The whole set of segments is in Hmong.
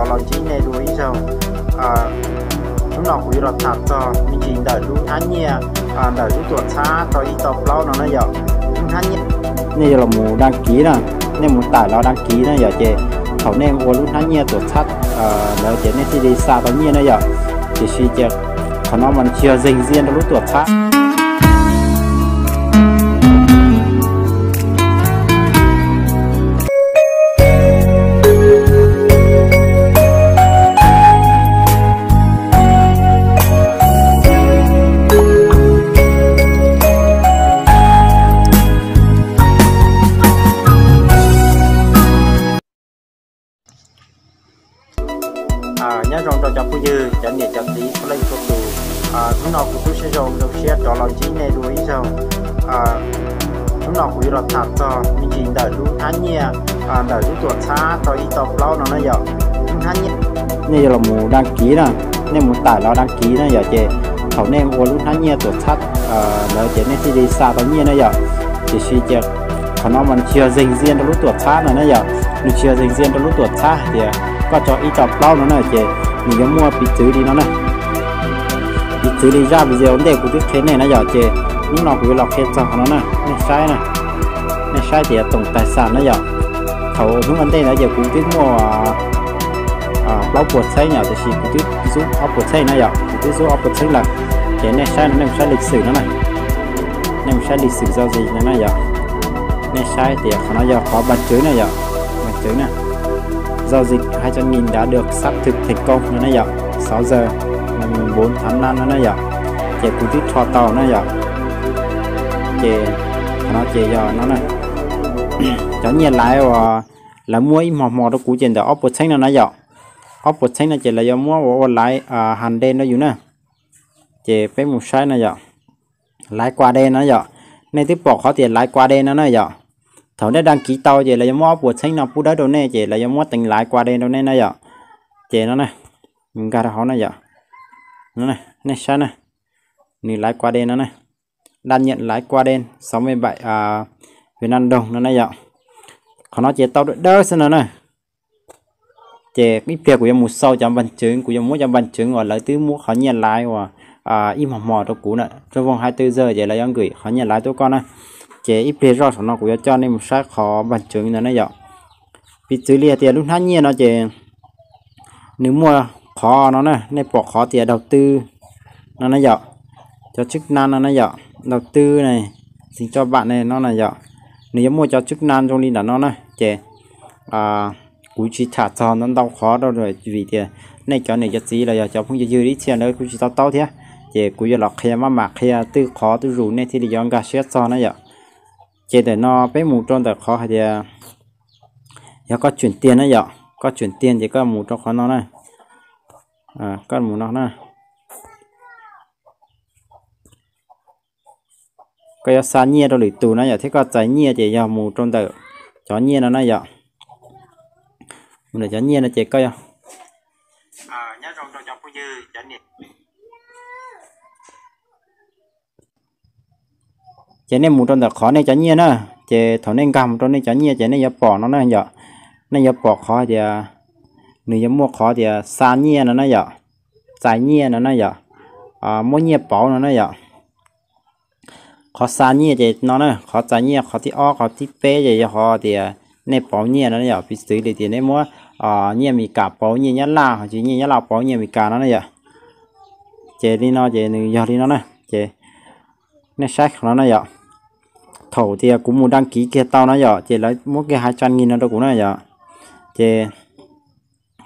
los ntsib nej dua ib zaug. Hnub no kuv yuav los tham txog me ntsis ntawm lub hnab nyiaj, ntawm lub tuam txhab rau ib tau plaub no na yom. Lub hnab nyiaj, nej yuav los mus đăng ký na, nej mus tải los đăng ký na yom, ces thaum nej ua lub hnab nyiaj tuam txhab ntawd ces nej thiaj li xa tau nyiaj na yom. Tiam sis ces qhov no mas nws tsis yog zeeg ntxiag rau lub tuam txhab. Nyob zoo rau cov phooj ywg, cov niam cov txiv txhua leej txhua tus. Hnub no kuv tub siab zoo zoo siab rov los ntsib nej dua ib zaug. Hnub no kuv yuav los tham txog me ntsis ntawm lub hnab nyiaj, ntawm lub tuam txhab rau ib tau plaub no na yom. Lub hnab nyiaj, nej yuav los mus đăng ký na, nej mus tải los đăng ký na yom, ces thaum nej ua lub hnab nyiaj tuam txhab ntawd ces nej thiaj li xa tau nyiaj na yom. Tiam sis ces qhov no mas nws tsis yog zeeg ntxiag rau lub tuam txhab no na yom, nws tsis yog zeeg ntxiag rau lub tuam txhab hais tias koj tso ib tau plaub no na, ces nws yuav muaj piv txwv li no na. Piv txwv li zaj video ntej kuv twb qhia nej na yom, ces hnub no kuv yuav los qhia txog qhov no na, nej saib na, nej saib tias tổng tài sản na yom. Thaum hnub ua ntej ntawd ces kuv twb muaj plaub puas txheeb yom, tiam sis kuv twb zub ob puas txheeb na yom, kuv twb zub ob puas txheeb lawm. Ces nej saib no, nej mus saib lịch sử no na, nej mus saib lịch sử giao dịch no na yom, nej saib tias qhov no yog qhov bằng chứng na yom, bằng chứng na. Giao dịch hai trăm nghìn đã được xác thực thành công no na yom, sáu giờ ngày mùng bốn tháng năm no na yom. Ces kuv twb rho tau na yom. Ces qhov no ces yog no na, cov nyiaj laiv uas lawv muab ib hmos hmos rau kuv ces ntawm ob puas txheeb no na yom. Ob puas txheeb no ces lawv yuav muab ua ua laiv hais de rau yus na. Ces peb mus saib no yom, laiv qua đêm no yom. Nej twb pom qhov tias laiv qua đêm no na yom. Thaum nej đăng ký tau ces lawv yuav muab ob puas txheeb no pub dawb rau nej ces lawv yuav muab teev laiv qua đêm rau nej na yom. Ces no na, nkag rau hauv na yom. Nej saib na, nws laiv qua đêm no na, đăng nhập lãi qua đêm sáu mươi bảy Việt Nam đồng no na yom. Qhov no ces tau dawb dawb xwb no na. Ces ib pliag kuv yuav mus xau cov bằng chứng, kuv yuav muab cov bằng chứng uas lawv twb muab qhov nyiaj laiv uas ib hmos hmos rau kuv na, trong vòng hai mươi tư giờ ces lawv yuav gửi qhov nyiaj laiv tuaj koj na. Ces ib pliag zoj saum no kuv yuav coj nej mus saib qhov bằng chứng ntawd na yom. Piv txwv li hais tias lub hnab nyiaj no ces nws muaj qhov no na, nej pom qhov tias đầu tư no na yom, cov chức năng no na yom, đầu tư này, dành cho bạn này no na yom. Nws yuav muaj cov chức năng zoo li ntawm no na. Ces kuv tsis tham txog ntau ntau qhov rau vim tias nej cov niam cov txiv los yog cov phooj ywg ib txhia ntawd kuj tsis to taub thiab. Ces kuv yuav los qhia maj mam qhia twj qhov twj zus nej thiaj li yuav nkag siab txog na yom. Ces ntawm no peb mus rau ntawm qhov hais tias yog koj chuyển tiền na yom, koj chuyển tiền ces koj mus rau qhov no na, koj mus no na. Koj yuav xa nyiaj rau lwm tus na yom, thiab koj txais nyiaj ces yog mus rau ntawm cov nyiaj no na yom. Mus ntawm cov nyiaj no ces koj yog Ces nej mus rau ntawm qhov nej cov nyiaj na, ces thaum nej nkag mus rau nej cov nyiaj ces nej yuav pom no na yom. Nej yuav pom qhov tias nws yuav muaj qhov tias xa nyiaj no na yom, txais nyiaj no na yom, muab nyiaj pauv no na yom. Qhov xa nyiaj ces no na, qhov txais nyiaj qhov thib ob, qhov thib peb ces yog qhov tias nej pauv nyiaj no na yom. Piv txwv li tias nej muab nyiaj Mes Kas pauv nyiaj Nyab Laj, ho tsis nyiaj Nyab Laj pauv nyiaj Mes Kas no na yom. Ces li no ces nws yog li no na. Ces nej saib qhov no na yom. Thaum tias kuv mus đăng ký kiag tau na yom, ces lawv muab kiag hai trăm nghìn no rau kuv na yom. Ces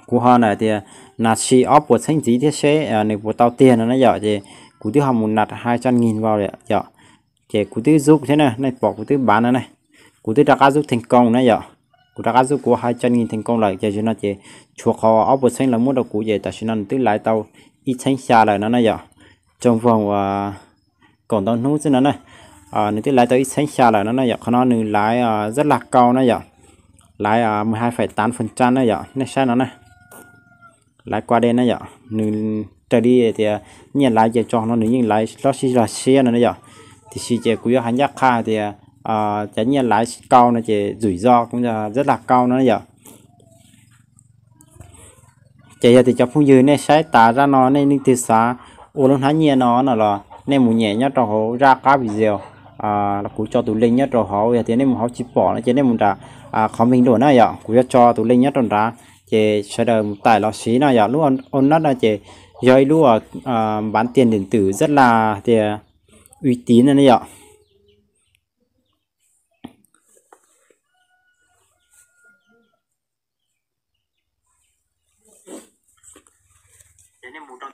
kuv ho na tias nạp sim ob puas txheeb ntxiv thiab seb nws puas tau tiag no na yom. Ces kuv twb ho mus nạp hai trăm nghìn vào yom. Ces kuv twb zub thiab na, nej pom kuv twb bav no na. Kuv twb rov qab zub thành công na yom. Kuv rov qab zub kuv hai trăm nghìn thành công lawm, ces zaum no ces tshuav qhov ob puas txheeb lawv muab rau kuv ces tam sim no nws twb laiv tau ib txheeb xya lawm no na yom. Trong vòng uas kaum ntau hnub xwb no na, nws twb laiv tau ib txheeb xya lawm no na yom. Qhov no nws laiv rất là cao na yom, laiv mười hai phẩy tám phần trăm na yom. Nej saib no na, laiv qua đêm na yom, nws raws li tias nyiaj laiv ces tso no nws yeej laiv loj sib zog siab no na yom. Tiam sis ces kuv yuav hais ncaj qha tias cov nyiaj laiv cao no ces rủi ro cũng rất là cao no na yom. Ces yog tias cov phooj ywg nej saib tas zaj no nej leej twg xav ua lub hnab nyiaj no no los nej mus nyem nyob rau hauv zaj qab video, kuv tso tus link nyob rau hauv. Yog tias nej mus hauv tsis pom no ces nej mus nram qhov npeeg luam na yom, kuv yuav tso tus link nyob rau nrad, ces sawv daws mus tải los siv no yom. Lub Onut no ces yog ib lub bán tiền điện tử rất là tias uy tín no yom. Ces nej mus rau